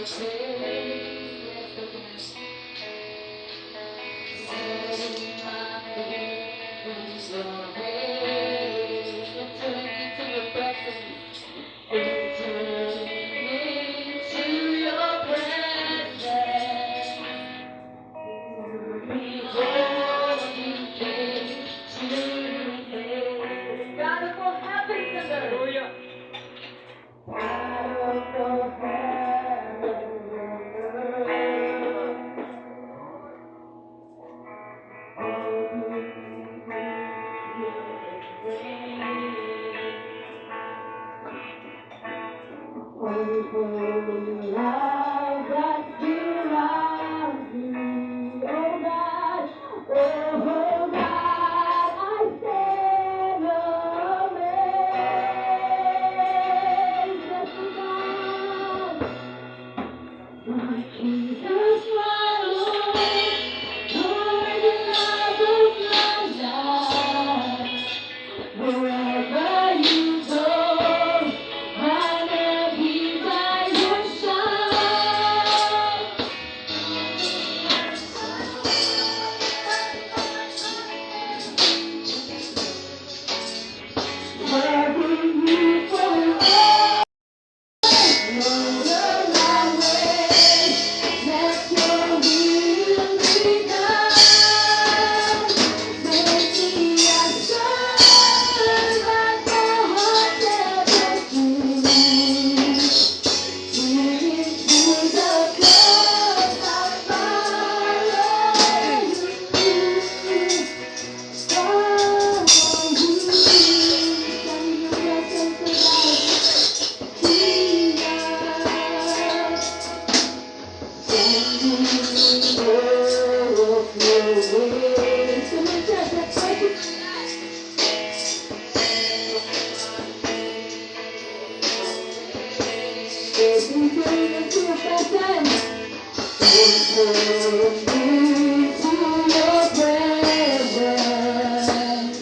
Faith. Setting my feet your way. Enter into your presence. Enter into your presence. Behold you face to face. God of all heavens and earth. Hallelujah. God of all heavens and earth. Oh, your reign. Oh, holy love that surrounds me, oh God, oh God, I stand amazed. Yes, oh God, my Jesus, my Lord, Lord, the love of my life. Wherever you go, I'll be by your side. Loving you forever, Lord of my way. Let your will be done. Make me a servant your heart ever true. To the cross I follow you. Follow you. Stand in your presence, oh God. Jesus. Standing in awe of your ways. Come on, church, let's worship. Every day into your presence. Enter into your presence.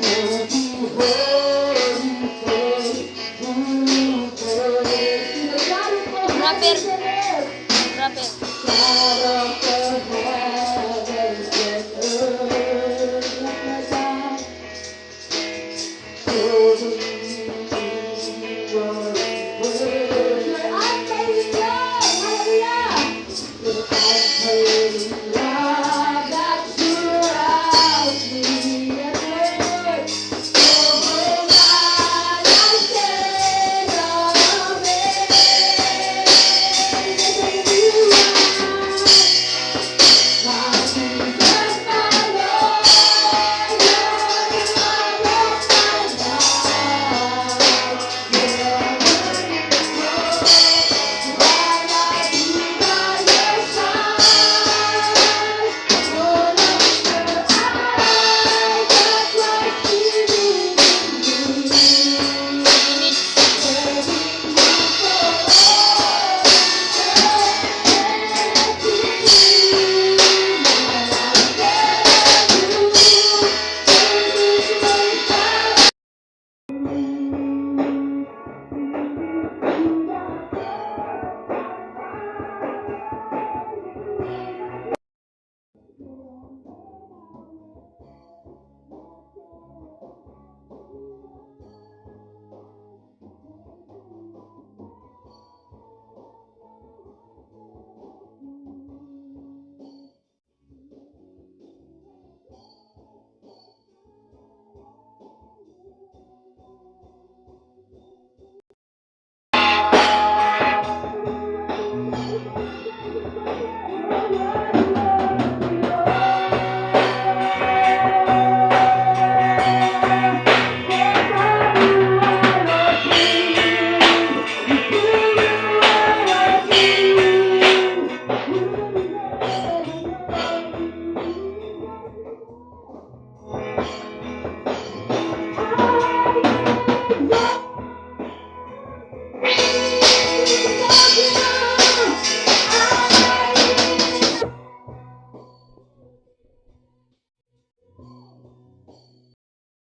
To behold you face to face. To the God of all Rapper. heavens and earth. Rapper. God of